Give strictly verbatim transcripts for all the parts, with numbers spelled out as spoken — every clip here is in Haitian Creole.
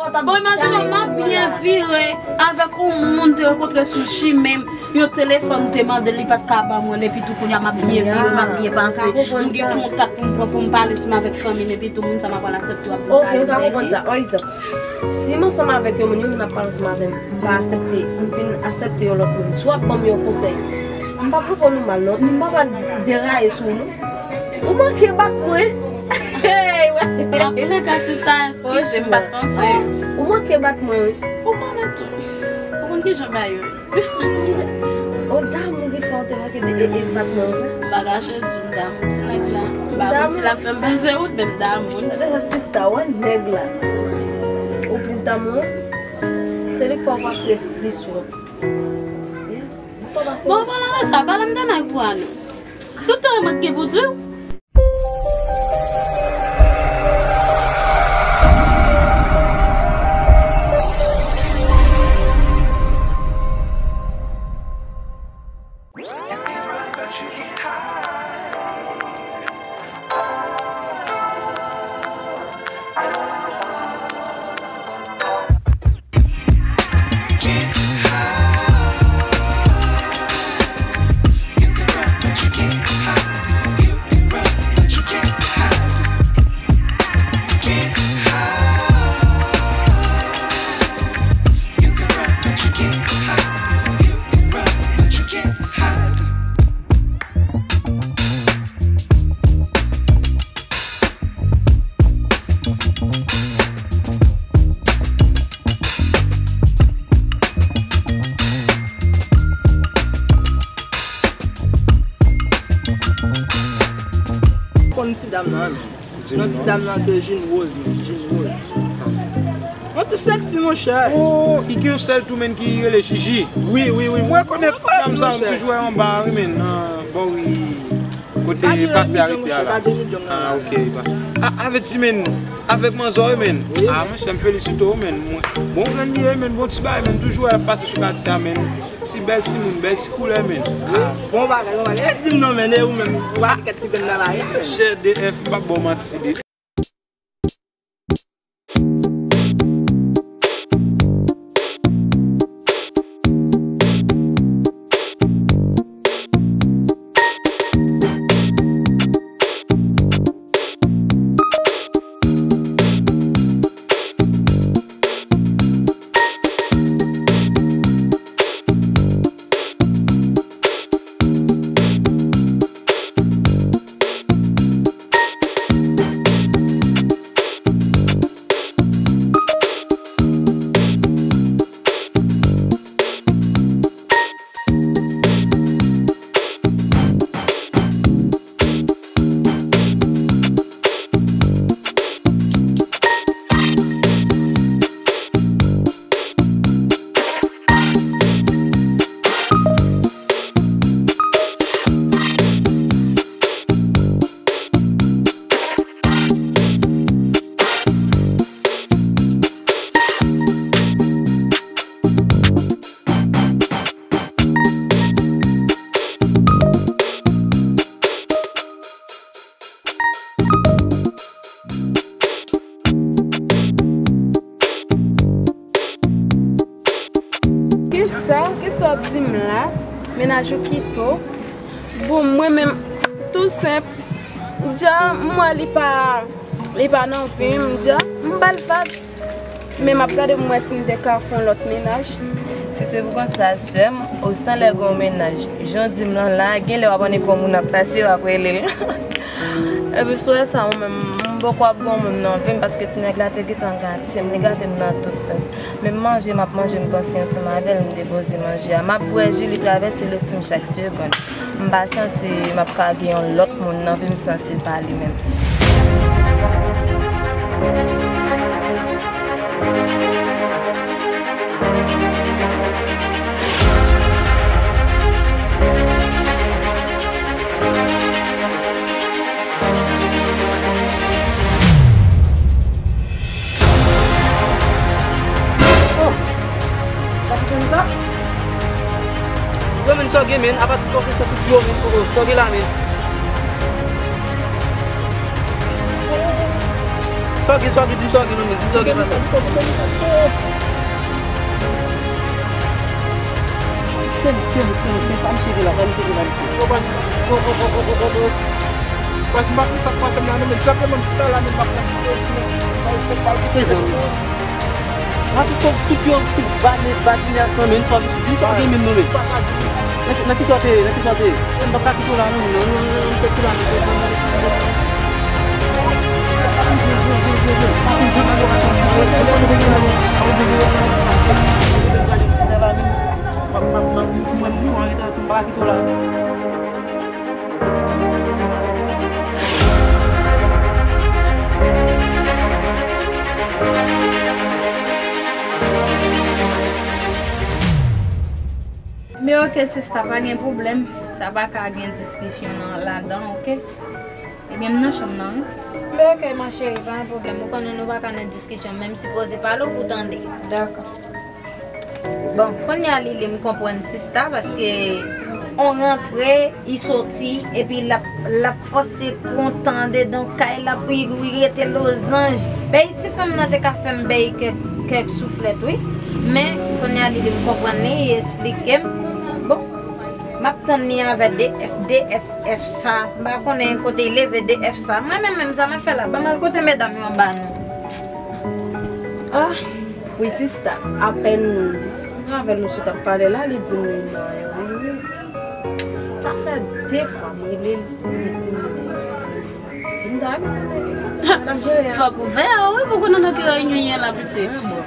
Bon, imajine w, m ap byen vire avèk yon moun te rankontre sou chimen m. Yon telefòn m te mande l, li pa t ka ban mwen l, epi tou kounye a m ap byen vire, m ap byen pase. M gen kontak pou m pran, pou m pale ansanm avèk fanmi m, epi tou moun sa m ap pral aksepte w ap vin pale m. Ok, m ka konprann sa. On egzanp, si m ansanm avèk yon moun, yon moun ap pale ansanm avè m, m pa aksepte, m vin aksepte yon lòt moun. Si w ap ban m yon konsèy, m p ap reponn ou mal, non. M p ap deraye sou ou, non. Ou manke bat mwen. Hey, wè. Antoulèka, sista, eskize m, m pa t panse. Ou manke bat mwen, wi. Ou konnen tou. Ou konn kijan bagay yo ye. O, damou ki fè w te manke de, e, e, bat mwen, wi. M pa kache di w, m damou ti nèg la. M pa konn si l ap fè m pase wont, men m damou l. Gade sa, sista, wè nèg la. Ou plis damou, wi. Se li k fè w pase plis wont. Yeah. Ou fè w pase wont. Bon, pale de sa, pale m de nèg pou a nou. Tout tan mwen ki pou di w. Konn ti dam nan, men. Non ti dam nan se Jean Rose, men. Jean Rose. Yon ti sexy, monchè. Oh, li gen yon sèl tou, men, ki rele Jiji. Wi, wi, wi. Mwen konèt dam sa, m toujou wè anba a, wi, men, nan bò, wi. Kote pastè arete a la. Ah, ok, ba. Ah, avèti, men, avèk manzè w, men. Ah, monchè, m felisite w, men. Bon grenn li ye, men, bon ti bagay, men, toujou wè l ap pase sou katye a, men. Ti bèl timoun, bèl ti koulè, men. Ah. Bon bagay, bon bagay. E di m non, men, e ou menm, ou pa gen kèk ti grenn nan la, men. Chè D F, m p ap ba w manti, de Kisa? Kisa w ap di m la? Mennaj ou kite w? Bon, mwen menm, tou senp, dja, m wè li pa, li pa nan vi m, dja, m ba l vag. Men m ap gade pou m wè si m te ka fè yon lòt mennaj. Si se pou konsa, sè m, ou san lè gen yon mennaj. Jan w di m lan la, genlè w ap annik yon moun ap pase, w ap rele l. Epi sou sa, mwen menm, m poko ap gen yon moun nan vi m, paske ti nèg la te gentan gate m, li gate m nan tout sans. Menm manje m ap manje, m panse ansanm avè l, m depoze manje a. M ap bwè ji, li travèse lespri m chak segonn. M pa santi m ap ka gen yon lòt moun nan vi m san se pa li menm. Oh! Sa ki fè m sa? Yo, men, sa w gen, men, apa tout kòse sa tout yo, men, oh, oh, sa w gen la, men. Sa w gen, sa w gen, di m sa w gen non, men, di m sa w gen, papa. Misye, misye, misye, sa misye di la, sa misye di la, misye. Yo, baz, yo, yo, yo, yo, yo, yo. Baz, m pa konn sa k pase m la, non, men, senpleman, m chita la, men, m ap pran kite, sinon, baz, se pa l ki prezan. Mezanmi. Mwen tout, tout, tout yo, tout badinèg, badinèg, san, men, yon sòt, yon sòt gen menm, non, men. Nan ki, nan ki sòt, nan ki sòt? M pa ka kite w la, non, non, non, non, non, se ti la, non, se ti la, non. Men oke, sista, pa gen pwoblèm. Sa pa ka gen diskisyon nan, ladan, oke? Ebyen, m nan chanm nan, wi. Men oke, ma chérie, pa gen pwoblèm. Ou konnen nou pa ka nan diskisyon, men m sipoze pale w pou tande. Dakò. Bon, kounye a, Lili, m konprann sista, paske on rantre, li soti, epi l ap, l ap fòse kontan andedan kay la pou li, li rete lozanj. Bèy ti fanm nan te ka fè m bèy kèk, kèk souflèt, wi. Men, kounye a, Lili, m konprann li, li esplike m. Bon, m ap tann li avè de F, de F F sa. M pa konnen kote li leve de F sa. Mwen menm, menm sa m ap fè la. Ban m al kote medam yo anba non. Ah. Wi, sista, apèn mwen avè l nou sot ap pale la, li di m li nan yon reyinyon. Sa fè de fwa m rele l, li di m li nan yon reyinyon. M ta renmen konnen ki kote n ap jere a. Fòk ou veye wi pou konnen nan ki reyinyon ye la, pitit. Ah, bon.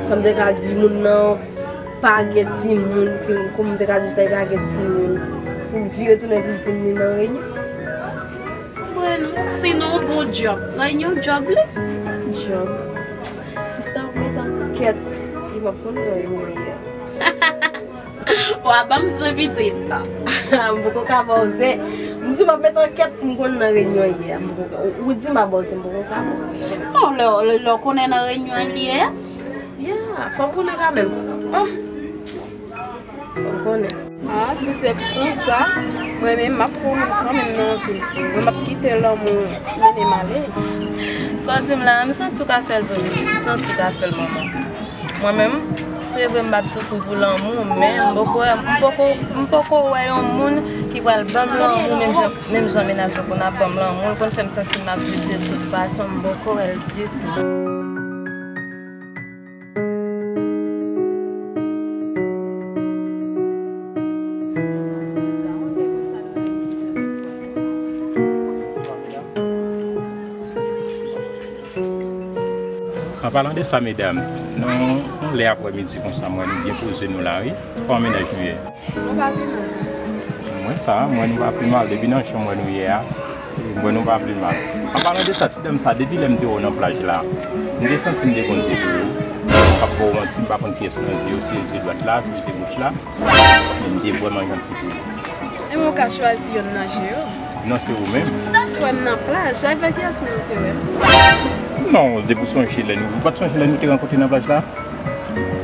Sa m te ka di moun nan, pa gen timoun, ke, kòman m te ka di sa, pa gen timoun. Pou l vire tounen pou l di m li nan reyinyon. Vre non. Sinon, bon djòb. Reyinyon djòb li. Djòb. Sista, w met an kèt. Li p ap konn nan reyinyon ye a. W a ban m zen pitit. M poko ka ba w zen. M di w m ap met an kèt pou m konn nan reyinyon ye a. M poko ka. Ou, ou di m a ba w zen, m poko ka ba w zen. Non, lè, lè, lè w konnen nan reyinyon li ye a. Ya, fò m konnen kanmenm. Oh. Fò m konnen. Ah, si se pou sa, mwen menm, m ap fè w menm kanmenm nan vi m. Mwen, m ap kite lanmou mennen m ale. Sa w di m la, m santi w ka fè l vre, pitit. M santi w ka fè l, manman. Mwen menm, se vre m p ap soufri pou lanmou, men m poko, m poko, m poko wè yon moun ki pral ban m lanmou menm jan, menm jan mennaj mwen konn ap ban m lanmou. L konn fè m santi m ap viv de tout fason, m poko wè l ditou. An palan de sa, medam, nou, yon lè aprè midi konsa, m wè nou byen poze nou la, wi. Kòman mennaj nou ye? Nou pa pi mal. Mwen sa, mwen nou pa pi mal. Depi nan jan m wè nou ye a, e, mwen nou pa pi mal. An palan de sa, ti dam sa, depi lè m te wè w nan plaj la, m te santi m te gon zye pou ou. M p ap ba w manti, m pa konn kiyès nan zye yo, si se zye dwat la, si se zye goch la. Men m te vrèman janti pou ou. E mwen ka chwazi yonn nan je yo. Non, se ou menm. Ou wè m nan plaj, avèk kiyès menm ou te wè m? Non, depi w sonje lè nou, ou pa t sonje lè nou te rankontre nan plaj la?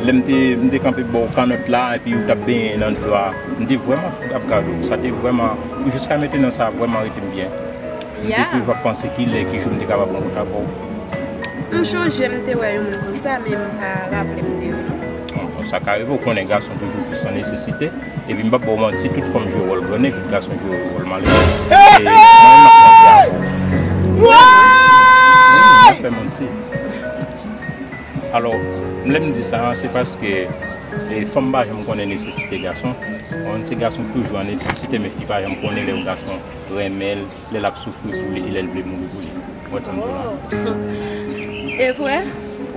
Lè m te, m te kanpe bò kannòt la, epi ou t ap benyen nan dlo a. M te vrèman ap gade w. Sa te vrèman, jiska mentnan sa vrèman rete m byen. M te toujou ap panse ki lè, ki jou m te kapab rankontre avè w. M chonje m te wè yon moun konsa, men m pa raple m de yo non. Bon, bon, sa ka rive, ou konnen gason toujou plis an nesesite. Epi m p ap ba w manti, tout fanm jwe wòl grannèg, tout gason jwe wòl malere. E mwen menm m ap panse avè w. Wi, m p ap fè manti. Alò, lè m di sa, se paske, e, fanm pa janm konnen nesesite gason. Yon ti gason toujou an nesesite, men fi pa janm konnen lè yon gason renmen l, lè l ap soufri pou li, e lè l vle mouri pou li. Ou wè sa m di w la? Oh. E vre?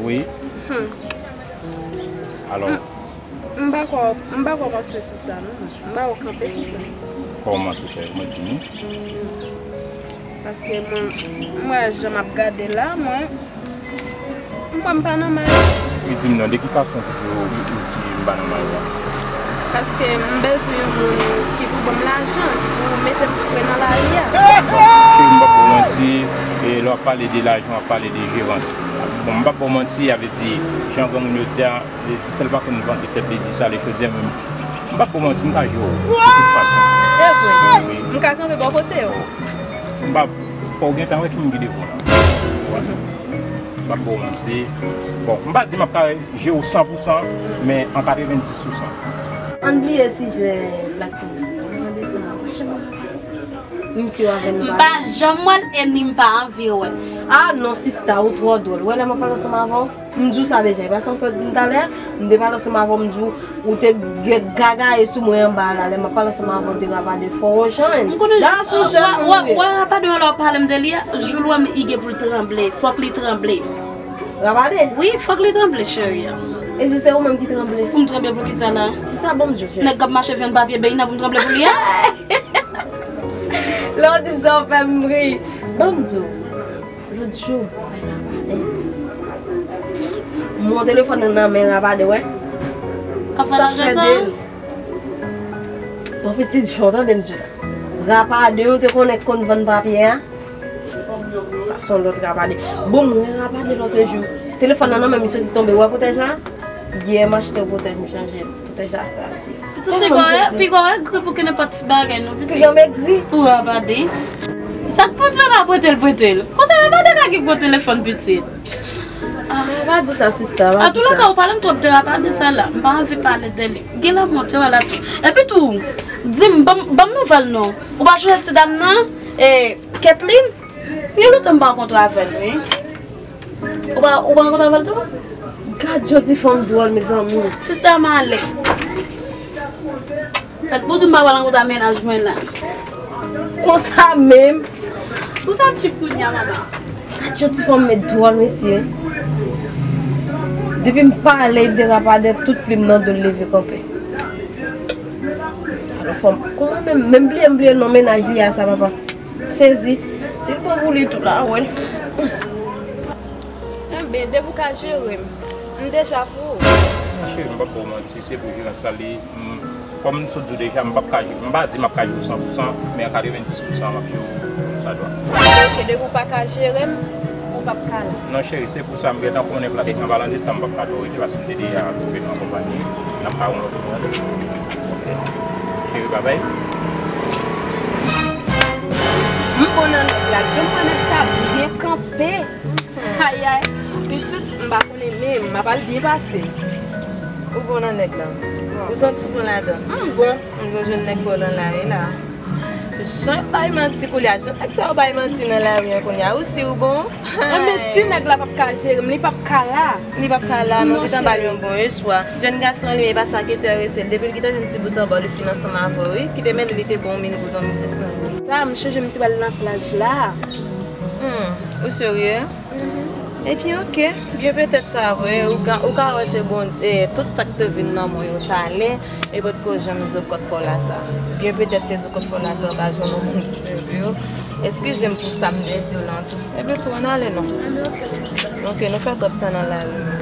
Wi. Hmm. Alò. M, m pa kwè, m pa kwè w panse sou sa, non. M pa kwè w kanpe sou sa. Kòman se fè? Mwen di nou. Paske mwen, m wè jan m ap gade la, mwen, m kwè m pa nan may. Li di m non, de ki fason ou, ou, ou di m pa nan may la? Paske m bezwen yon moun ki pou ban m lajan, ki pou mete m fre nan lari a. Cheri, m p ap ba w manti, e lè w ap pale de lajan, w ap pale de jerans. Bon, m p ap ba w manti, sa vle di, jan granmoun yo di a, Ti sèl pa konn vante tèt li di sa, li jodi a menm. M p ap ba w manti, m ka jere w. De tout fason. E vre. Wi. M ka kanpe bò kote w. M p ap, fò w gentan wè ki moun ki devan w la. M p ap ba w manti. Bon, m pa di m ap ka jere w san pou san, men an katrevenndis pou san. Ann bliye sijè Black King. Misye w avè n pale. M pa janm wè l e ni m pa anvi wè l. Ah non, sista, ou twò dwòl. Wè lè m ap pale ansanm avè w, m di w sa deja. E pa sa m sot di m talè a? M te pale ansanm avè w, m di w, ou te gen gagaye sou mwen anba la. Lè m ap pale ansanm avè w, derapade fò w jwenn. M konnen. Da sou jèn mwen ye. Wè rapade w lè w pale m de li a, jou l wè m li gen pou l tranble. Fòk li tranble. Rapade? Wi, fòk li tranble, cheri. E si se ou menm ki tranble? Pou m tranble pou ki sa la? Sista, ban m di w, cheri. Nèg k ap mache vyann papye beny nan pou m tranble pou li a? Lè w di m sa, w fè m ri. Ban m di w, lòt jou, m wè yon telefòn nan men rapade, wè. K ap fè lajè sa? Bon, pitit, jan w tande m di w la. Rapade, ou te konnen k konn vann papye a? Sa se yon lòt rapade. Bon, mwen rapade lòt jou. Telefòn nan nan men m, li soti tonbe. Wè pwotèj la? Yè, m achte yon pwotèj, m chanje l. Pwotèj la kraze. Pitit, piga w egri pou ki nenpòt ti bagay, non, pitit. Piga m egri? Pou rapade. Sa k pou di yo pa prete l, prete l. Kote rapade ka ki pran telefòn, pitit? Ah. Pa di sa, sista, pa di sa. Antouka, ou pale m twòp de rapade sa la. M pa anvi pale de li. Gen lanmò, te wè la tou. Epi tou, di m, ban m, ban m nouvèl non. Ou pa chonje ti dam nan? E, Kathleen? Gen lontan m pa rankontre avè l, wi. Ou pa, ou pa rankontre avè l tou? Gad jan ti fanm dwòl, mezanmi. Sista m ale. Sa k pou di m pa pral rankontre ak mennaj mwen nan? Konsa menm. Ou sa tchip kounye a, manman. Gad jan ti fanm met dwòl, mesye. Depi m pale, derapadè, tout plim nan do l leve kanpe. Alò, fanm, kòman menm, menm bliye m bliye non mennaj li a sa, papa. M sezi. Si l bon pou li tou la, wè. Enben, depi w ka jere m, m deja pou ou. Non, cheri, m p ap ba w manti, se pou jerans la, li, m, kòm m sot di w deja, m p ap ka, m pa di m ap ka jere w san pou san, men a katrevenndis pou san m ap jere w konsadwa. Ok, depi w pa ka jere m, ou p ap ka la. Non, cheri, se pou sa m gentan konnen plas mwen, an palan de sa, m p ap ka twò rete, paske m te deja twouve nou an konpayi, n ap ka wè yon lòt moun. Ok. Cheri, babay. M bon nan nèg la, jan m wè nèg sa byen kanpe. Ayay, pitit, m pa konnen, men m ap al byen pase. Ou bon nan nèg la? Ou santi bon ladan? M bon. M vin jwenn nèg pa w nan lari la. Jan bay manti koulye a, jan nèg sa yo bay manti nan lari an kounye a, ou si ou bon? Enben, si nèg la p ap ka jere m, li p ap ka la. Li p ap ka la, non, non, gentan ba l yon bon espwa. Jèn gason an li menm, e pa sa ki enterese l. Depi l gentan jwenn ti bout anba w, li fin ansanm avè w, wi. Kite men li, li te bon mil goud, yon mil senk san goud. Sa, m chonje m te pral nan plaj la. Hmm, ou serye? Mhm. Epi, ok, byen petèt sa vre, ou ka, ou ka wè se bon, eh, tout sa k te vin nan men w yo talè, e potko janm zokòt pa w la sa. Byen petèt se zokòt pa w la sa, ou ka jwenn yon moun pou fè vi w. Eskize m pou sa m te di w lan tou. Epi tou, ann ale non. Ann ok, sista. Ok, nou fè twòp tan nan lari.